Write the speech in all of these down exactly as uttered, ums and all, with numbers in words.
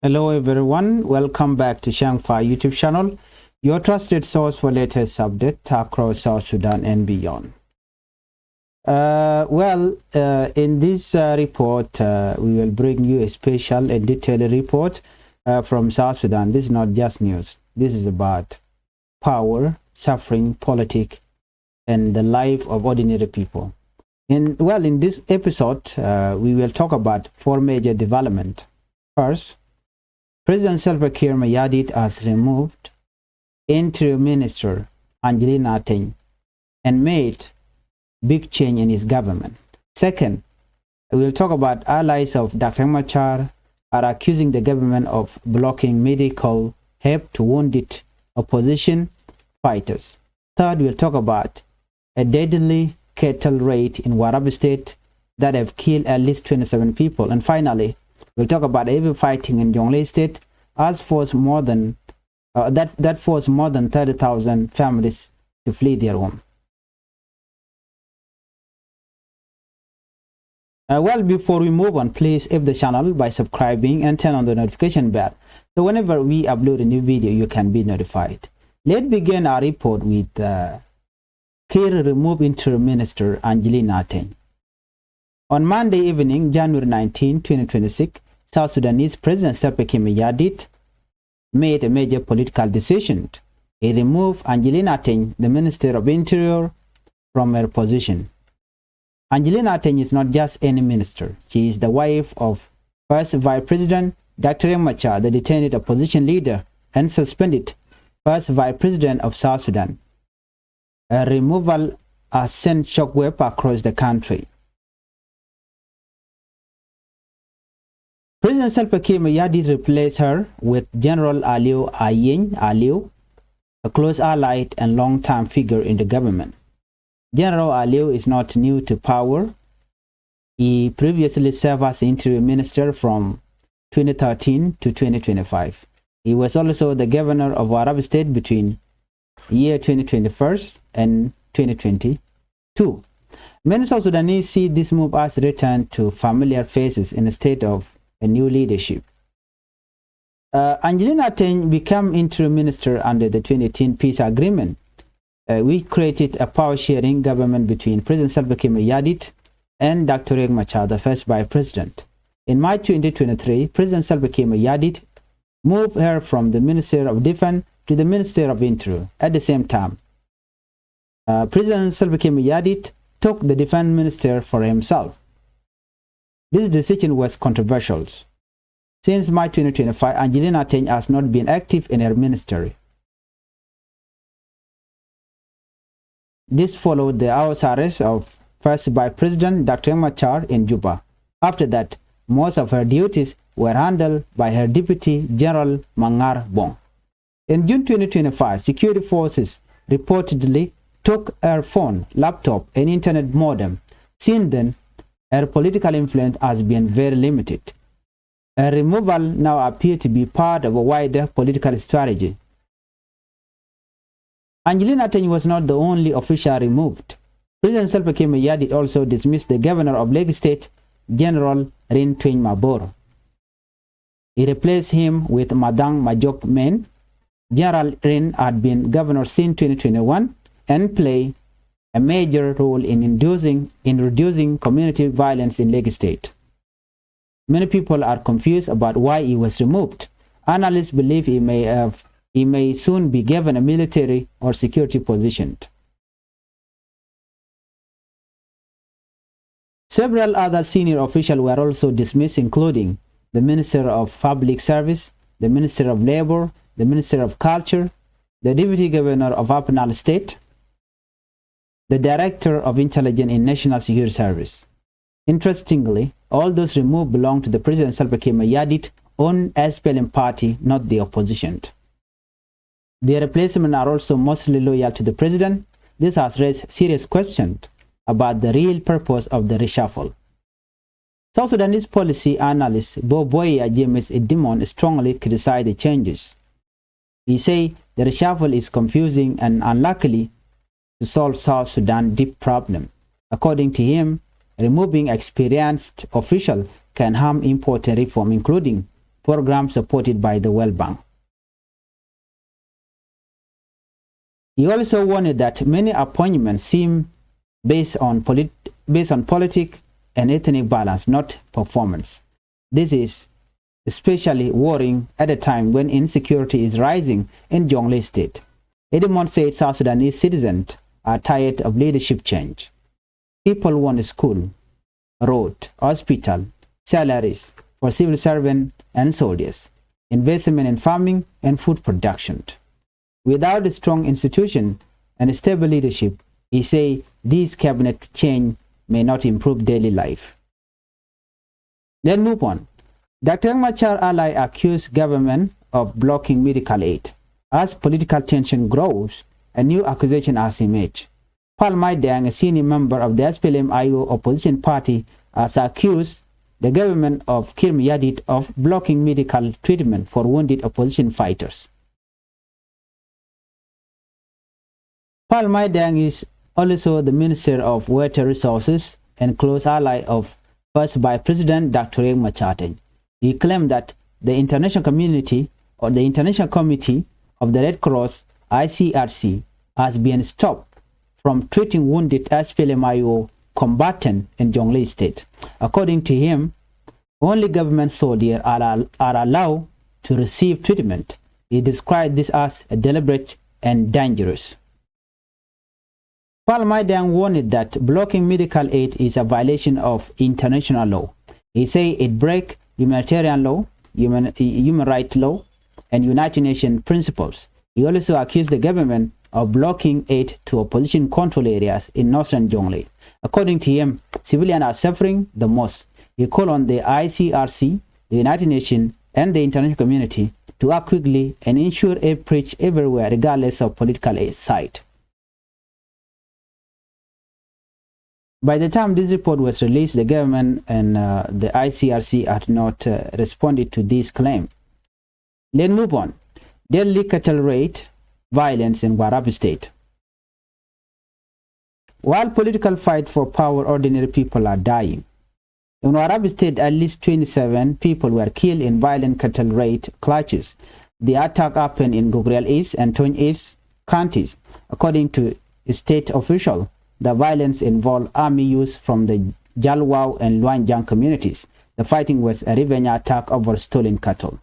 Hello everyone, welcome back to Shangfa YouTube channel, your trusted source for latest update across South Sudan and beyond. Uh, well, uh, in this uh, report, uh, we will bring you a special and detailed report uh, from South Sudan. This is not just news. This is about power, suffering, politic, and the life of ordinary people. In, well, in this episode, uh, we will talk about four major development. First, President Salva Kiir Mayardit has removed Interior Minister Angelina Ateny and made big change in his government. Second, we will talk about allies of Doctor Machar are accusing the government of blocking medical help to wounded opposition fighters. Third, we'll talk about a deadly cattle raid in Warrap State that have killed at least twenty-seven people. And finally, we'll talk about heavy fighting in Jonglei State as forced more than uh, that that forced more than thirty thousand families to flee their home. Uh, well, before we move on, please help the channel by subscribing and turn on the notification bell. So whenever we upload a new video, you can be notified. Let's begin our report with uh, Kiir remove Interior Minister Angelina Ateny. On Monday evening, January nineteenth, twenty twenty-six, South Sudanese President Salva Kiir Mayardit made a major political decision. He removed Angelina Ateny, the Minister of Interior, from her position. Angelina Ateny is not just any minister. She is the wife of First Vice President Doctor Riek Machar, the detained opposition leader and suspended First Vice President of South Sudan. Her removal has sent shockwave across the country. President Salva Kiir Mayardit replaced her with General Aliu Ayeny Aliu, a close ally and long-time figure in the government. General Aliu is not new to power. He previously served as interim minister from twenty thirteen to twenty twenty-five. He was also the governor of Warrap State between year twenty twenty-one and twenty twenty-two. Many South Sudanese see this move as return to familiar faces instead of a new leadership. Uh, Angelina Ateny became interim minister under the twenty eighteen peace agreement, uh, which created a power-sharing government between President Salva Kiir Mayardit and Doctor Riek Machar, the first vice president. In March twenty twenty-three, President Salva Kiir Mayardit moved her from the Minister of Defense to the Minister of Interior. At the same time, uh, President Salva Kiir Mayardit took the defense minister for himself. This decision was controversial. Since March twenty twenty-five, Angelina Ateny has not been active in her ministry. This followed the house arrest of First Vice President Doctor Riek Machar in Juba. After that, most of her duties were handled by her deputy, General Mangar Bong. In June twenty twenty-five, security forces reportedly took her phone, laptop, and internet modem. Since then, her political influence has been very limited. Her removal now appears to be part of a wider political strategy. Angelina Ateny was not the only official removed. President Salva Kiir Mayardit also dismissed the governor of Lakes State, General Ring Tweny Mabor. He replaced him with Madang Majok Main. General Ring had been governor since twenty twenty-one and played a major role in inducing, in reducing community violence in Lakes State. Many people are confused about why he was removed. Analysts believe he may have, he may soon be given a military or security position. Several other senior officials were also dismissed, including the Minister of Public Service, the Minister of Labor, the Minister of Culture, the Deputy Governor of Upper Nile State, the Director of Intelligence in National Security Service. Interestingly, all those removed belong to the President Salva Kiir Mayardit own S P L M party, not the opposition. Their replacements are also mostly loyal to the president. This has raised serious questions about the real purpose of the reshuffle. South Sudanese policy analyst Boboya James Edimon strongly criticized the changes. He said the reshuffle is confusing and unlikely to solve South Sudan's deep problem. According to him, removing experienced officials can harm important reform, including program supported by the World Bank. He also warned that many appointments seem based on polit-, based on politic and ethnic balance, not performance. This is especially worrying at a time when insecurity is rising in Jonglei State. Edmond said South Sudanese citizens are tired of leadership change. People want school, road, hospital, salaries for civil servant and soldiers, investment in farming and food production. Without a strong institution and stable leadership, he say this cabinet change may not improve daily life. Let's move on. Doctor Riek Machar ally accuse government of blocking medical aid. As political tension grows, a new accusation has emerged. Paul Mai Deng, a senior member of the S P L M I O opposition party, has accused the government of Kiir Mayardit of blocking medical treatment for wounded opposition fighters. Paul Mai Deng is also the Minister of Water Resources and close ally of First Vice President Doctor Riek Machar Teny. He claimed that the international community or the International Committee of the Red Cross, I C R C, has been stopped from treating wounded S P L M I O combatant in Jonglei State. According to him, only government soldiers are, are allowed to receive treatment. He described this as deliberate and dangerous. Paul Mai Deng warned that blocking medical aid is a violation of international law. He said it breaks humanitarian law, human, human rights law, and United Nations principles. He also accused the government of blocking aid to opposition control areas in northern Jonglei. According to him, civilians are suffering the most. He called on the I C R C, the United Nations, and the international community to act quickly and ensure aid reach everywhere regardless of political side. By the time this report was released, the government and, uh, the I C R C had not, uh, responded to this claim. Let's move on. Deadly cattle raid, violence in Warrap State. While political fight for power, ordinary people are dying. In Warrap State, at least twenty-seven people were killed in violent cattle raid clashes. The attack happened in Gogrial East and Tony East counties. According to state official, the violence involved army used from the Jalwau and Luanjang communities. The fighting was a revenge attack over stolen cattle.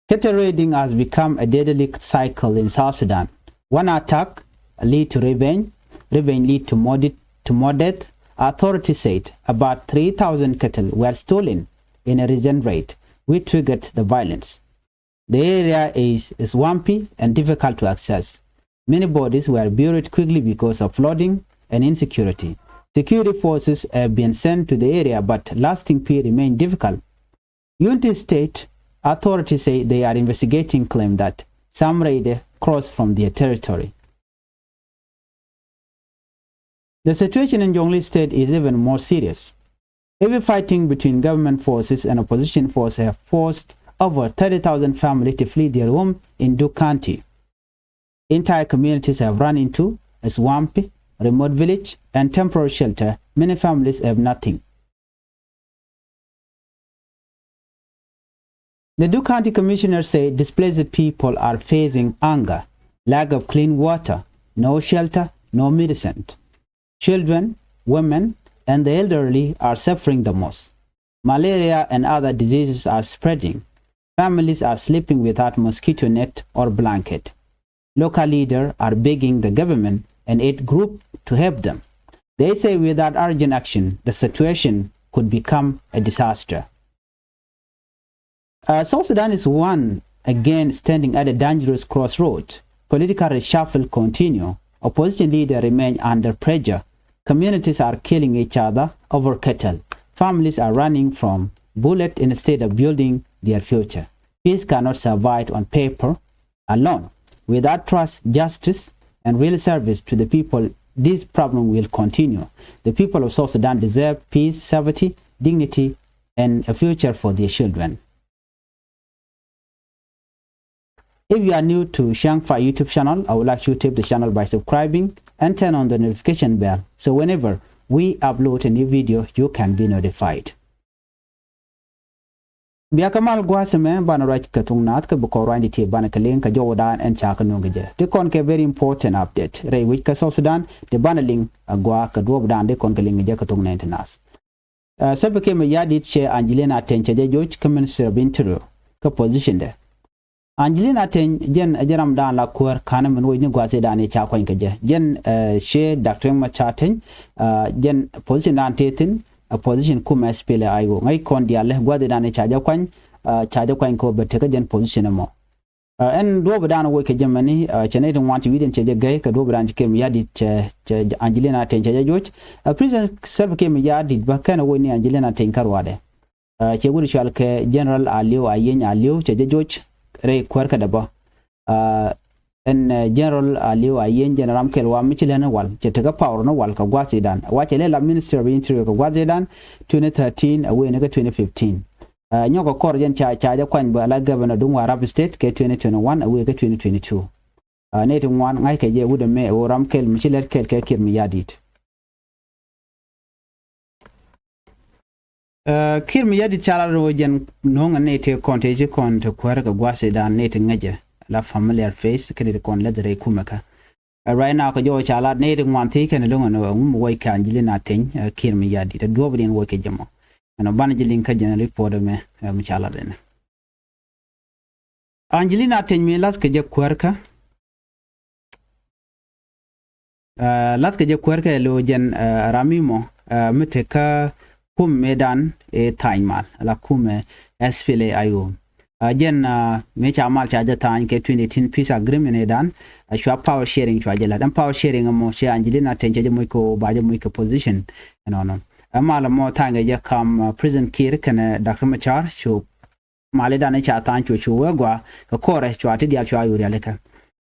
Cattle raiding has become a deadly cycle in South Sudan. One attack lead to revenge, revenge lead to more, to more death. Authorities said about three thousand cattle were stolen in a recent raid, which triggered the violence. The area is swampy and difficult to access. Many bodies were buried quickly because of flooding and insecurity. Security forces have been sent to the area, but lasting peace remain difficult. Unity State authorities say they are investigating claim that some raider crossed from their territory. The situation in Jonglei State is even more serious. Heavy fighting between government forces and opposition forces have forced over thirty thousand families to flee their home in Duk County. Entire communities have run into a swampy, remote village and temporary shelter. Many families have nothing. The Duk County Commissioner said displaced people are facing hunger, lack of clean water, no shelter, no medicine. Children, women, and the elderly are suffering the most. Malaria and other diseases are spreading. Families are sleeping without mosquito net or blanket. Local leaders are begging the government and aid group to help them. They say without urgent action, the situation could become a disaster. Uh, South Sudan is one again standing at a dangerous crossroad. Political reshuffle continue. Opposition leaders remain under pressure. Communities are killing each other over cattle. Families are running from bullet instead of building their future. Peace cannot survive on paper alone. Without trust, justice, and real service to the people, this problem will continue. The people of South Sudan deserve peace, safety, dignity, and a future for their children. If you are new to Shangfa YouTube channel, I would like you to tap the channel by subscribing and turn on the notification bell. So whenever we upload a new video, you can be notified. Bia kä mal gua̱a̱th ɛmɛ banɛ ruac kɛ thuŋ naath kä bi kɔn ruany di ti banɛ kɛ liŋ kɛ jɔwdan ɛn ca kɛ nuŋ kɛ jɛ ti kɔn kɛ very important update rɛy wi̱c kä South Sudan ti banɛ liŋ a gua̱a̱ kɛ duɔɔpdan di kɔn kɛ liŋ kɛ jɛ kɛ thuŋ nɛn ti naath. Salva Kiir Mayardit cɛ Angelina Teny cɛ jɛ joc kä Ministry of Interior kä position dɛ. Angelina Teny jɛn ɛ jɛ ramdan la kuäär ka̱n min wec ni gua̱a̱th idan i̱ ca kuany kɛ jɛ jɛn cɛ Doctor Riek Machar Teny. Jɛn position dan tëë thi̱n ɛ position kum SPLA-IO ŋäc kɔn diaal lɛ gua̱a̱th idan i̱ ca jɛ kuany. Ca jɛ kuany kɛ wä bɛ tekä jɛn position ɛmɔ. Ɛn duɔɔp idan wec kɛ jɛ mɛni cɛ nɛy ti ŋuan ci wi̱cdɛn cɛ jɛ gɛy kɛ duɔɔp idan ci Kiir Mayardit cɛ Angelina Teny cɛ jɛ joc. President Salva Kiir Mayardit bä kɛn wec ni Angelina Teny kä ruaadɛ. Cɛ wut cual kɛ General Aliu Ayeny Aliu cɛ jɛ joc rɛy kuäär kä däbä. Ɛn General Aliu Ayeny jɛn ram kɛl wa mi ci lɛn wal cɛ tekä power ni wal kɛ gua̱a̱th idan wa cɛ lɛ la Ministry of Interior kɛ gua̱a̱th idan twenty thirteen a wee ni kä twenty fifteen. Nyɔk kɛ kɔr jɛn ca ca jɛ kuany bä la governor duŋ Warrap State kɛ twenty twenty-one a wee kä twenty twenty-two. Nɛy ti ŋuan ŋa̱ckɛ jɛ wut ɛmɛ ɛ wä ram kɛl mi ci lɛt kɛl kɛ Kiir Mayardit. Kiir Mayardit ca lat rɛw jɛn no̱o̱ŋ nɛy ti kɔn ti ci kɔn ti kuäär kɛ gua̱a̱th idan nɛy ti ŋäcɛ la familiar face kä nɛy ti kɔn lɛth rɛy kumɛ kä. Right now kɛ jɔw ca lat nɛy ti ŋuan thi kɛn lo̱ŋ ɛn ŋum wec kɛ Angelina Teny Kiir Mayardit ɛ duɔɔp din wec kɛ jɛ mɔ. Ɛn ɔ banɛ jɛ liŋ kä jɛn report ɛmɛ mi ca lat ɛn. Angelina Teny mi lath kɛ jɛ kuäär kä. Lath kɛ jɛ kuäär kɛ lo jɛn ram mi mɔ mi tekä kum mëëdan ɛ tha̱a̱ny mal la kumɛ SPLA-IO. Jɛn mi ca mal ca jɛ tha̱a̱ny kɛ twenty eighteen peace agreement ɛ dan. Cua power sharing cua jɛ la̱t ɛn power sharing ɛmɔ cɛ Angelina Teny cɛ jɛ moc kɛ ba jɛ moc kɛ position. Ɛnɔnɔ ɛ mal ɛmɔ tha̱a̱ny kɛ jɛ kam President Kiir kɛnɛ Doctor Machar cu mali dan i̱ ca tha̱a̱ŋ cu cu wee gɔaa kɛ kɔrɛ cua ti diaal cua yo̱o̱ rialikä.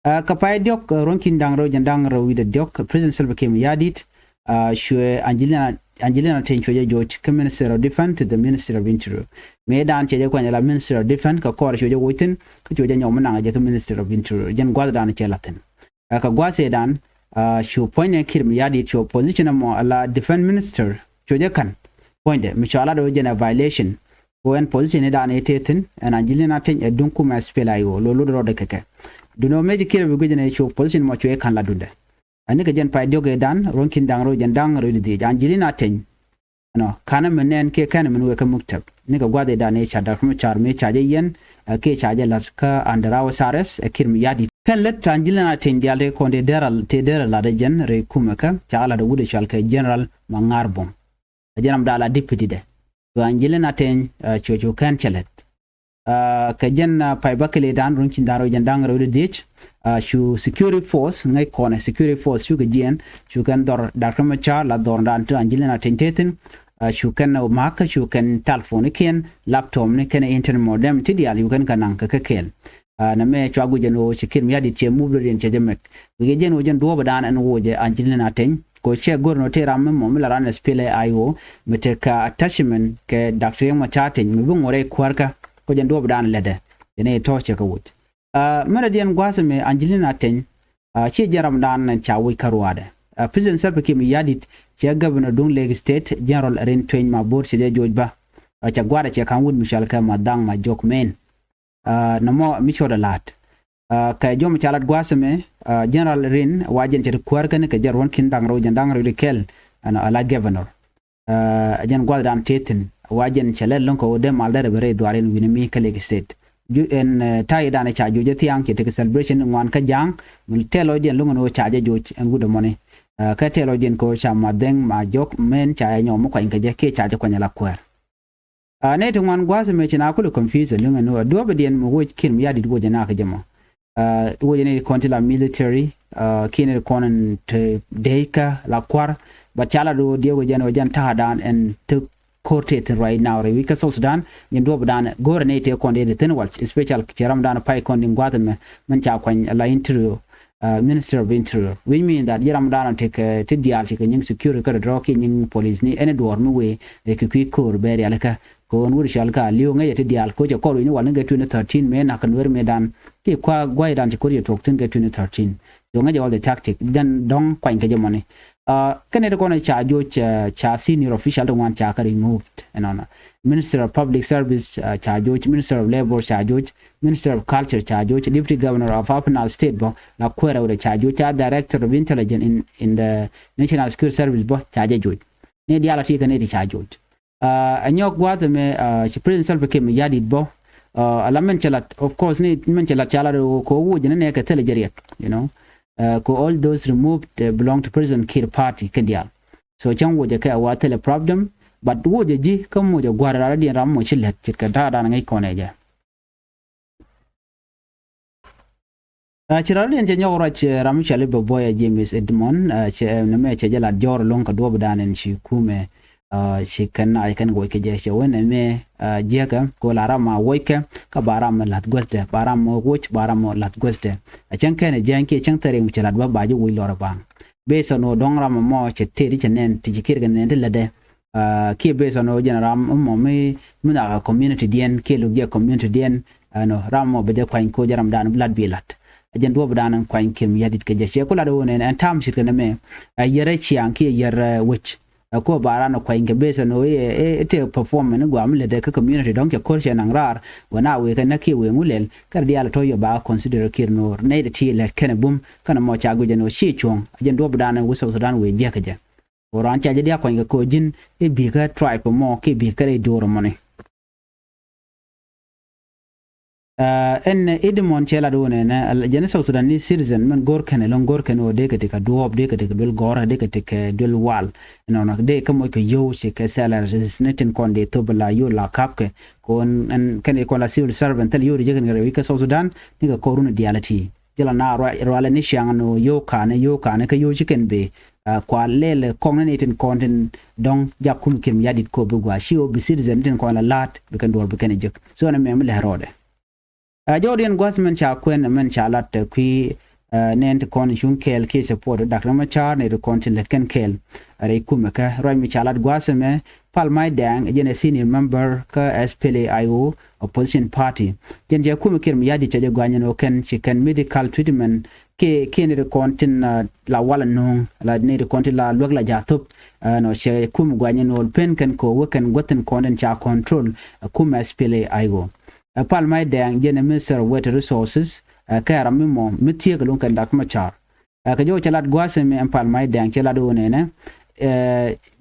Kä pay diɔ̱k ruɔ̱n ki̱n da̱ŋ rɛw jɛn da̱ŋ rɛw wi̱cdɛ diɔ̱k President Salva Kiir Mayardit cuɛ Angelina Angelina Teny cuɛ jɛ joc kä Minister of Defense to the Minister of Interior. Mëë dan cɛ jɛ kuany ala Minister of Defense kɛ kɔrɛ cuɛ jɛ woc thi̱n kä cuɛ jɛ nyɔk mi naŋ jɛ kä Minister of Interior jɛn gua̱th dan cɛ la̱th thi̱n. Kä gua̱th ëë dan cu puɔ̱nydɛ Kiir Mayardit cu position ɛmɔ ala Defense Minister cu jɛ ka̱n puɔ̱nydɛ mi cua lat ɣöö jɛn ɛ violation. Ɣöö ɛn position i̱ dan i̱ tëë thi̱n ɛn Angelina Teny ɛ duŋ kumɛ SPLA-IO lo lot rɔɔdɛ kɛ kɛ. Duundɛ ɣöö mëë ci Kiir bi guic ɛn ɛ cu position mɔ cuɛ ka̱n la duundɛ. Ɛn nikɛ jɛn pay diɔ̱k ëë dan ruɔ̱n ki̱n da̱ŋ rɛw jɛn da̱ŋ rɛw di dhiec Angelina Teny. Ɛnɔ ka̱n ɛmɛ nɛn kiɛ kɛn ɛmɛ wee kä muktab nikɛ gua̱th ëë dan i̱ ca Doctor Machar mi ca jɛ yɛn ɛ kiɛ ca jɛ la̱th kä under house arrest ɛ Kiir Mayardit. Kɛn lät Angelina Teny diaal tëë kɔn tëë derɛ tëë derɛ lat ɛ jɛn rɛy kumɛ kä ca lat ɛ wut ɛ cual kɛ General Maŋar Bum. Ɛ jɛn ram daal a deputy dɛ. Cu Angelina Teny cu cu kɛn cɛ lät. Kɛ jɛn pay bä kɛ lɛ dan ruɔ̱n ki̱n da̱ŋ rɛw jɛn da̱ŋ rɛw di dhiec. Cu security force ŋäc kɔnɛ security force cukɛ jiɛn cu kɛn dhɔr Doctor Machar la dhɔr dan ti Angelina Teny tëë thi̱n. Cu kɛn ma̱k kä cu kɛn telephone ikiɛn laptop ni kɛn internet modem ti diaal cu kɛn kɛ naŋ kɛ kɛ kɛɛl. Nɛ mɛ cua guic ɛn ɣöö ci Kiir Mayardit cɛ move rot in cɛ jɛ mɛk. Guic ɛ jɛn ɣöö jɛn duɔ̱ɔ̱p dan ɛn ɣöö jɛ Angelina Teny kɛ ɣöö cɛ go̱r ɛn ɣöö tëë ram mi mɔ mi la ran SPLA-IO mi tekɛ attachment kɛ Doctor Riek Machar Teny mi bi ŋuɔrɛ kuäärkä. Kɛ jɛn duɔ̱ɔ̱p dan lätdɛ jɛn ɛ tɔ̱ cɛ kɛ woc. Mɛrɛ diɛn gua̱a̱th ɛmɛ Angelina Teny ciɛ jɛn ram dan ca woc kä ruaadɛ. President Salva Kiir Mayardit cɛ governor duŋ Lake State General Rin Tueny Mabor cɛ jɛ joc bä. Cɛ gua̱a̱dɛ cɛ ka̱n wut mi cɔal kɛ Madhaŋ Majok Mɛn. Nɔmɔ mi cɔɔdɛ la̱a̱t kɛ jɔm ca lat gua̱a̱th ɛmɛ General Rin wa jɛn cɛ ti kuäär kɛn kɛ jɛ ruɔ̱n ki̱n da̱ŋ rɛw jɛn da̱ŋ rɛw di kɛl. Ɛn ala governor ɛ jɛn gua̱th dan tëë thi̱n wa jɛn cɛ lɛl lo̱ŋ kɛ wä dee mal dɛrɛ bɛ rɛy dhuaar in wi̱ni mi kä Lake State. Ju ɛn ta̱a̱ i̱ dan ca juɔcɛ thia̱a̱ŋ cɛ tekɛ celebration ŋuan kä ja̱a̱ŋ mi tɛl lɔcdiɛn lo̱ŋ ɛn wä ca jɛ joc ɛn wut ɛmɔni. Kä tɛl lɔcdiɛn kɛ wä ca Madhaŋ Majok Mɛn ca jɛ nyɔk mi kuany kɛ jɛ kiɛ ca jɛ kuany ala kuäär. Nɛy ti ŋuan gua̱a̱th mëë ci na kulɛ confuse ɛ liŋ ɛn ɣöö duɔ̱ɔ̱pidiɛn mi woc Kiir Mayardit woc ɛ nak jɛ mɔ. Woc ɛ nɛy ti kɔn ti la military kiɛ nɛy ti kɔn ti dec kä la kua̱r. But ca la do̱o̱ diɛw kɛ jɛn ɣöö jɛn ta̱a̱dan ɛn ti ko̱r tëë thi̱n right now rɛy wi̱c kä South Sudan. Jɛn duɔ̱ɔ̱pidan go̱o̱rɛ nɛy tëë kɔn dee ti thi̱n wal special cɛ ramdan pay kɔn di gua̱a̱th ɛmɛ min ca kuany la interior. Ministry of Interior, which mean that ji̱ ram dan ɔ tekɛ ti diaal cikɛ nyiŋ security kä dɔ̱dɔ̱ kiɛ nyiŋ police ni ɛn duɔ̱ɔ̱r mi wee ɛ kɛ kui̱ ko̱o̱r bɛ rialikä. Kɛ ɣöö ɛn wut cɔal kä Aliu ŋäcɛ ti diaal ko̱ cɛ kɔr wi̱ni wal ni kɛ twenty thirteen mëë nak kɛ Nuɛr mëë dan kiɛ kua̱ gua̱c dan ci ko̱r cɛ tuɔ̱k thi̱n kɛ twenty thirteen. So ŋäcɛ all the tactic jɛn dɔ̱ŋ kuany kɛ jɛ mɔni. Kɛn nɛy ti kɔn ca joc, ca senior official ti ŋuan ca kɛ removed ɛnɔnɔ. Minister of Public Service ca joc, Minister of Labor ca joc, Minister of Culture ca joc, Deputy Governor of Upper Nile State bä la kuɛɛrɛ wä ca joc, ca Director of Intelligence in, in the National Security Service bä ca jɛ joc. Ni diaal a ti kɛ nɛy ti ca joc. Ɛ nyɔk gua̱a̱th ɛmɛ ci President Salva Kiir Mayardit bä. Ala mɛn cɛ lat, of course, ni mɛn cɛ lat ca lat ko wuc ni nɛ kɛ thilɛ jɛ riɛk, you know. Ko all those removed belong to President Kiir party kɛ diaal. So cäŋ wuc ɛ kɛ a wa thilɛ problem, but wuc ɛ ji̱ kä muc ɛ gua̱r ɛ ram diɛn ram muc ci lɛt ce̱tkɛ ta̱a̱ dan ŋäc kɔn ɛ jɛ. Ci rɔ̱diɛn cɛ nyɔk ruac ram mi cɔal i̱ Boboya James Edmond, cɛ nɛmɛ cɛ jɛ lat jɔɔr lo̱ŋ kɛ duɔ̱ɔ̱p dan ɛn ci kumɛ ci kɛn na ci kɛn guɔc kɛ jɛ cɛ wen ɛmɛ jiäkɛ ko la ram a wuɔckɛ kä ba ram mi la̱th guäthdɛ, ba ram mi wuɔc ba ram mi la̱th guäthdɛ. A cäŋ kɛn ɛ jääny kiɛ cäŋ thɛriŋ mi cɛ lat bä ba ji̱ wuc lɔr ɛ baŋ. Based on ɔ dɔ̱ŋ ram ɛmɔ cɛ tëëdi cɛ nɛn ti ci Kiir kɛ nɛn ti lätdɛ. Kiɛ based on ɔ jɛn ram mɔ mi mi nak community diɛn kiɛ luk jɛ community diɛn. Ɛnɔ ram mɔ bɛ jɛ kuany ko jɛ ram dan bi lat bi lat. Ɛ jɛn duɔp dan ɛn kuany Kiir Mayardit kɛ jɛ cɛ ku lat wun ɛn ɛn tam cit kɛ nɛ mɛ. Ɛ yɛr ɛ ciaŋ kiɛ yɛr ɛ wec. Ɛ ko ba ran ɛ kuany kɛ based on ɔ ɛ ɛ tɛ perform ɛn guam lɛ dɛ kä community dɔŋ cɛ kor cɛ naŋ rar wɛ na wee kɛ nɛ kiɛ wee ŋu lɛl kɛ diaal tɔ yɛ ba consider Kiir Nuur nɛ ti lɛ kɛn ɛ bum kɛn ɛ mɔ ca guic ɛn ɔ ci cuɔ̱ŋ. Ɛ jɛn duɔp dan ɛn wusɛ Sudan wee jiɛk kɛ jɛ. Wä raan ca jɛ diaak kuany kɛ ko̱ ji̱n i̱ bi̱i̱ kä tribe mɔ kiɛ bi̱i̱ kä rɛy do̱r mɔni. Ɛn Edmond cɛ lat wä nɛnɛ jɛn i̱ South Sudanese citizen mɛn go̱r kɛn ɛlɔ̱ŋ go̱r kɛn wä dee kɛ ti kɛ duɔ̱ɔ̱p dee kɛ ti kɛ duel gɔ̱r dee kɛ ti kɛ duel wal. Ɛnɔnɔ dee kä moc kɛ yio̱w ci kɛ sɛlɛr ni tin kɔn dee thop la yio̱w la ka̱p kɛ. Kɛ wä ɛn kɛn i̱ kɔn la civil servant thil yio̱w di jɛ kɛn kɛ rɛy wi̱c kä South Sudan ni kɛ kɔr run diaal ti. Jɛ la na rualɛ ni ciaŋ ni yio̱w ka̱n ni yio̱w ka̱n ni kä yio̱w ci kɛn bee. Kua lɛl kɔŋ ni tin kɔn tin dɔŋ jak kum Kiir Mayardit ko bi gua ci ɔ bi citizen tin kɔn la la̱t bi kɛn duɔr bi kɛn jek. So ni mɛm lɛ rɔɔdɛ. Jɔɔdiɛn gua̱th mɛn ca kuɛn mɛn ca lat kui̱ nɛn ti kɔn cuŋ kɛɛl kiɛ support Doctor Machar ni ti kɔn tin lät kɛn kɛɛl. Rɛy kumɛ kɛ ruac mi ca lat gua̱th mɛ Pal Mai Dɛŋ jɛn ɛ senior member kä S P L A I O opposition party. Jɛn jɛ kumɛ Kiir Mayardit ca jɛ guanyɛ ni ɔ kɛn ci kɛn medical treatment kiɛ kiɛ ni ti kɔn tin la wal a nuŋ la ni ti kɔn tin la luäk la ja̱ thop. Ɛnɔ cɛ kum guanyɛ no̱o̱l pen kɛn ko wä kɛn guäthin kɔn tin ca control ɛ kum S P L A I O. Ɛ Pal Mai Dɛŋ jɛn ɛ Minister of Water Resources ɛ kɛ ram mi mɔ mi thiek lo̱ŋ kɛn Dak Macar. Ɛ kɛ jɔw cɛ lat gua̱a̱th ɛmɛ ɛn Pal Mai Dɛŋ cɛ lat wä nɛnɛ.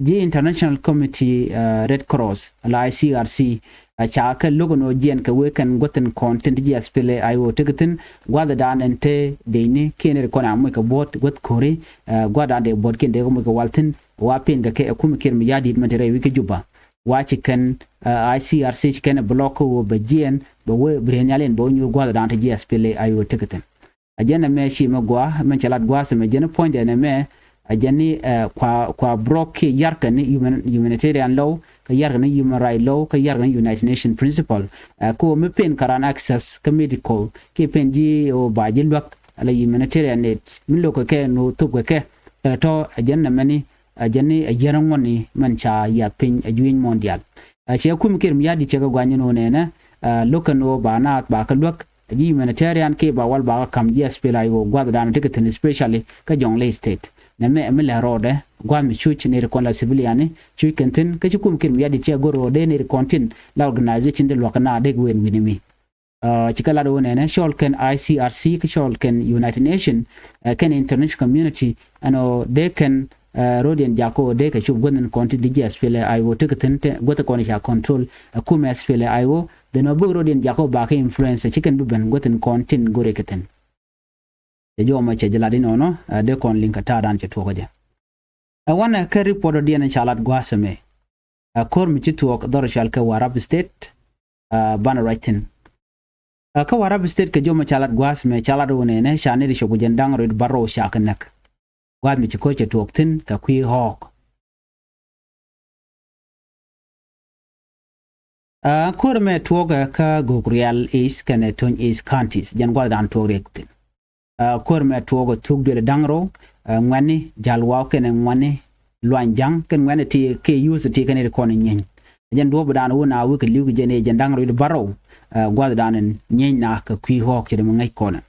Ji̱ International Committee Red Cross la I C R C. Ɛ ca kɛ lo̱k ɛn ɣöö jiɛn kɛ wee kɛn guäthin kɔn tin ti ji̱ S P L A I O tekɛ thi̱n gua̱thdan ɛn te decni kiɛn ri kɔn a moc kɛ buɔ̱t guäth ko̱ri. Gua̱thdan dee buɔ̱t kiɛn dee kɛ moc kɛ wal thi̱n wa pen kɛ kɛ ɛ kum Kiir Mayardit mɛn te rɛy wi̱c kä Juba. Wa ci kɛn I C R C ci kɛn ɛ block kä ɣöö bɛ jiɛn bɛ wee bi ri̱e̱n nhial in bɛ wä nyuur gua̱thdan ti ji̱ S P L A I O tekɛ thi̱n. A jɛn ɛmɛ ci mɛ gua mɛn cɛ lat gua̱a̱th ɛmɛ jɛn puɔ̱nydɛ nɛmɛ. A jɛn ni kua kua brok kiɛ yarkɛ ni humanitarian law kä yarkɛ ni human right law kä yarkɛ ni United Nations principle. Kä mi pen kä ran access kä medical kiɛ pen ji̱ ɔ ba ji̱ luäk ala humanitarian aid mi lo̱k kɛ kɛ ni thop kɛ kɛ. Kɛ tɔ a jɛn nɛmɛ ni a jɛn ni a yɛn ŋuɔ̱ni mɛn ca yath piny a jui̱ny mɔn diaal. A cɛ kum Kiir Mayardit cɛ kɛ guany ni nɔ nɛnɛ. Lo̱k kɛ ni ɔ ba naath ba kɛ luäk. Ji̱ humanitarian kiɛ ba wal ba kä ka̱m ji̱ S P L A I O gua̱thdan tekɛ thi̱n especially kä Jonglei State. Nɛmɛ ɛmɛ lɛ rɔɔdɛ gua̱th mi cuc nɛy ti kɔn la civilian ni cuc kɛn thi̱n kä ci kum Kiir Mayardit cɛ go̱r rɔɔdɛ nɛy ti kɔn tin la organization ti luakä na dek wen wi̱ni mi. Ci kɛ lat wä nɛnɛ cɔl kɛn I C R C kä cɔl kɛn United Nation kɛn international community ɛn ɔ dee kɛn. Rodiɛn jakä ɔ dee kɛ cop guäth in kɔn tin di ji̱ S P L A I O tekɛ thi̱n guäth kɔn ca control ɛ kum S P L A I O. Then ɔ bik rodiɛn jakä ɔ ba kɛ influence ci kɛn bi ben guäth in kɔn tin go̱rɛ kɛ thi̱n. Cɛ jɔmɔ cɛ jɛ lat inɔnɔ dee kɔn liŋ kɛ ta̱a̱dan cɛ tuɔkä jɛ. Ɛ wanɛ kɛ report ɔ diɛn in ca lat gua̱a̱th ɛmɛ. Ɛ ko̱r mi ci tuɔɔk dhɔr cual kɛ Warrap State. Banɛ ruac thi̱n. Kä Warrap State kɛ jɔmɔ ca lat gua̱a̱th mɛ ca lat wä nɛnɛ ca nɛy ti cop kɛ jɛn da̱ŋ rɔ̱ it bärɔw ca kɛ näk. Gua̱a̱th mi ci ko̱r cɛ tuɔɔk thi̱n kɛ kui̱ ɣɔ̱ɔ̱k. Ɛ ko̱r mɛ tuɔɔkɛ kä Gogrial East kɛnɛ Tony East counties jɛn gua̱thdan tuɔɔk riɛk thi̱n. Ɛ ko̱r mɛ tuɔɔkɛ thuk duël da̱ŋ rɔw ɛ ŋuɛ̈tni ja̱l waw kɛnɛ ŋuɛ̈tni luany ja̱ŋ kɛn ŋuɛ̈tni ti kɛ yuuth ti kɛn ri kɔn nyieny. Jɛn duɔ̱ɔ̱pdan wun a wikɛ li̱w kɛ jɛn i̱ jɛn da̱ŋ rɔw i̱ bärɔw. Ɛ gua̱thdan in nyieny na kɛ kui̱ ɣɔ̱ɔ̱k cɛ dee mi ŋäc kɔnɛ.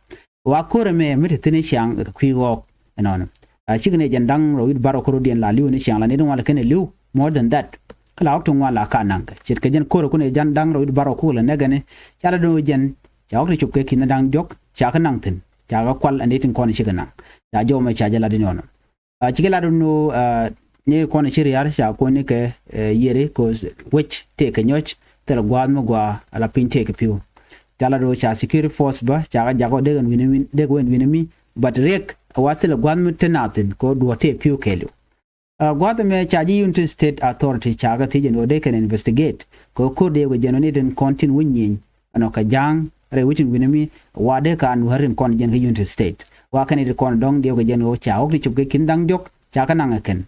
Wa ko̱r ɛmɛ mi te thi̱n i̱ ciaŋ kɛ kui̱ ɣɔ̱ɔ̱k ɛnɔnɔ. Cikɛ ni jɛn da̱ŋ rɛw wi̱cdɛ bärɔw kɛ rɔ̱diɛn la li̱w ni ciaŋ la ni ti ŋuan la kɛn ɛ li̱w more than that. Kä la ɣɔ̱k ti ŋuan la ka naŋkɛ ce̱tkɛ jɛn ko̱r ɛ kun ɛ jɛn da̱ŋ rɛw wi̱cdɛ bärɔw kuk la nɛkɛ ni. Ca la do̱n jɛn ca ɣɔ̱k ti cop kɛ ki̱n da̱ŋ diɔ̱k ca kɛ naŋ thi̱n. Ca kɛ kual ɛ ni tin kɔn cikɛ naŋ. Ca jɔw mɛ ca jɛ la di nɔnɔ. Cikɛ lat ni kɔn ci riar ca kuɔni kɛ yieri kɛ wec tëëkɛ nyɔc thilɛ gua̱a̱th mi gua ala piny tëëkɛ pi̱w. Ca lat ca security force bä ca kɛ jakɔ dek ɛn wi̱ni dek wä ɛn wi̱ni mi. But riɛk a wa thilɛ gua̱a̱th mi te nathin kɛ duɔ tëë pi̱w kɛɛliw. Gua̱a̱th ɛmɛ ca ji̱ Unity State Authority ca kɛ thiec ɛn ɣöö dee kɛn investigate kɛ ko̱r dee kɛ jɛn ɣöö ni tin kɔn tin wi̱ny nyieny ɛnɔ kɛ ja̱a̱ŋ rɛy wi̱cin wi̱ni mi. Wa dee ka nuäär tin kɔn jɛn kä Unity State wa kɛn it kɔn dɔ̱ŋ diɛw kɛ jɛn ɣöö ca ɣɔ̱k ti cop kɛ ki̱n da̱ŋ diɔ̱k ca kɛ naŋ ɛ kɛn.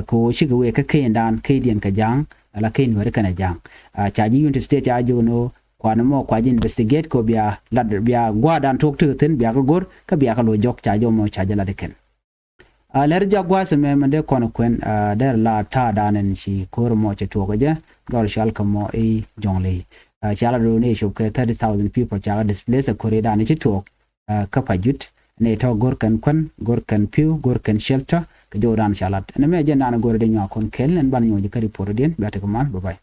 Kɛ ɣöö cikɛ wëë kä keny dan keny diɛn kɛ ja̱a̱ŋ ala keny nuäär kɛn ɛ ja̱a̱ŋ. Ca ji̱ Unity State ca jiök ni ɣöö kuan mɔ kua ji̱ investigate kɛ ɣöö bia lat bia gua̱a̱r dan tuɔk tekɛ thi̱n bia kɛ go̱r kä bia kɛ lo̱c jɔk ca jɔmɔ ca jɛ lat ɛ kɛn. Lɛr jak gua̱a̱th ɛmɛ mɛn dee kɔn kuɛn dee la ta̱a̱ dan ɛn ci ko̱r mɔ cɛ tuɔɔk ɛ jɛ gɔr cual kɛ mɔ i̱ jɔŋ ley. Ca la do̱n i̱ cop kɛ thirty thousand people ca kɛ displace ɛ ko̱r i̱ dan i̱ ci tuɔɔk kä pa jut. Ni tɔ go̱r kɛn kuɛn go̱r kɛn pi̱w go̱r kɛn shelter kɛ jɔw dan ca lat ɛn mɛ jɛ nan go̱r i̱ dee nyuak kɔn kɛl ɛn ban nyuɔc kä report diɛn bia tekɛ man bye bye.